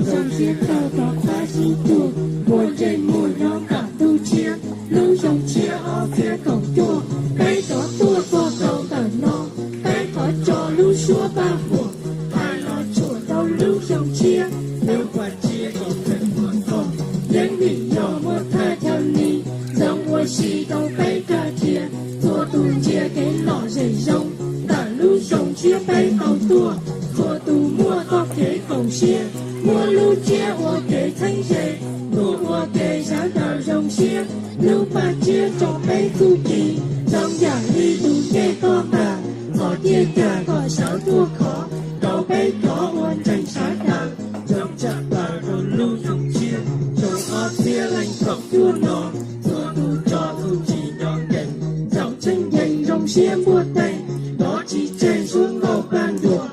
Zoo siab txog rov qab sib cuag, ua ntsej muag nyob nram ntuj tshiab, lub xyoo tshiab ob txhiab kaum cuaj, peb rov tuaj txog rau ntawm no, peb thov tso lub suab paj huam, hais los tsuam rau lub xyoo tshiab, lub paj tshiab kom txeem muaj txog, yeej vim yog muaj thaj chaw li, zoo ua si rau peb rag dhia, txhua tus ntsia kev lom zem zoo, ntawm lub xyoo tshiab peb tau tuaj, txhua tus muaj txoj kev koom siab, muab lub tsiab ua kev txheeb ze, tuaj ua ke sawv daws zoo siab, lub paj tshiab tso peb txuj ci, zoo yam li tus ncej toj tas, txhos ciaj cas kom sawv tuaj khov, rau peb cov ua ntseeg sawv daws, zoo tshaj plaws rau lub xyoo tshiab, xyoo ob txhiab leej kaum cuaj no, txhua tus tso txuj ci nco nkees, txaus tseem ceeb zoo siab npuaj teej, dov tsis tseg suab nkauj paj nruas.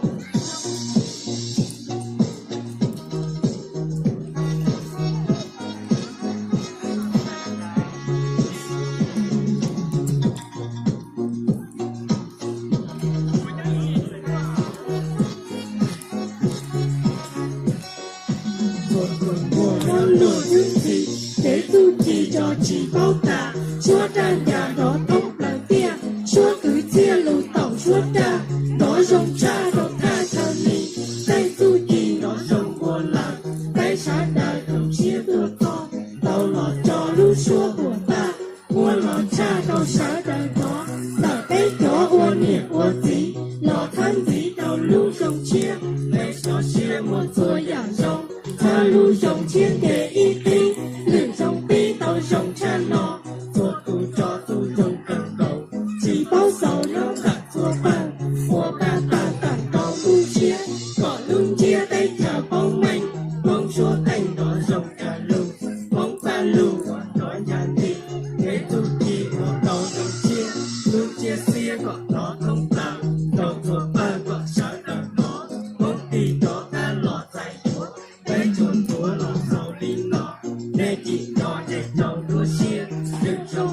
Txhua tus muaj luag twb txhim, kev txuj ci tso tsis paub tas, suab raj ncas nrov thoob plaws tiaj, suab kwv txhiaj lus taum suab raj, nrov zoo tshaj rau thaj chaw li, tej txuj ci nrov zoo ua lawm, peb sawv daws zoo siab tuaj txog, tau los tso lub suab huam paj, ua los tshaj rau sawv daws nrov, ntawm peb cov ua niam ua txiv, los thab ntxiv rau lub xyoo tshiab, peb xyov siab muaj txhua yam zoo, txhawb lub xyoo tshiab nce ib qib, lwm xyoo pib tau zoo tshaj no, txhua tus tso txuj zoo kawg nkaus, tsis paub xaus nyob ntawm txhua pawg, ua paj tawg tawm rau lub siab, kom lub ntsiab teb chaws poob meej, poob suab teej nrov zoo cas lug, poob paj lug uas nrov ncaj nti, kev txuj ci ua tau zoo siab, lub ntsiab xiab kom nrov thoob plaws, rau txhua pawg kom sawv daws hnov, poob ti rov qab los txais yuav, peb tsuas ntxuav los xaus li no, nej cim nco ntsej rau nruab siab, lwm xyoo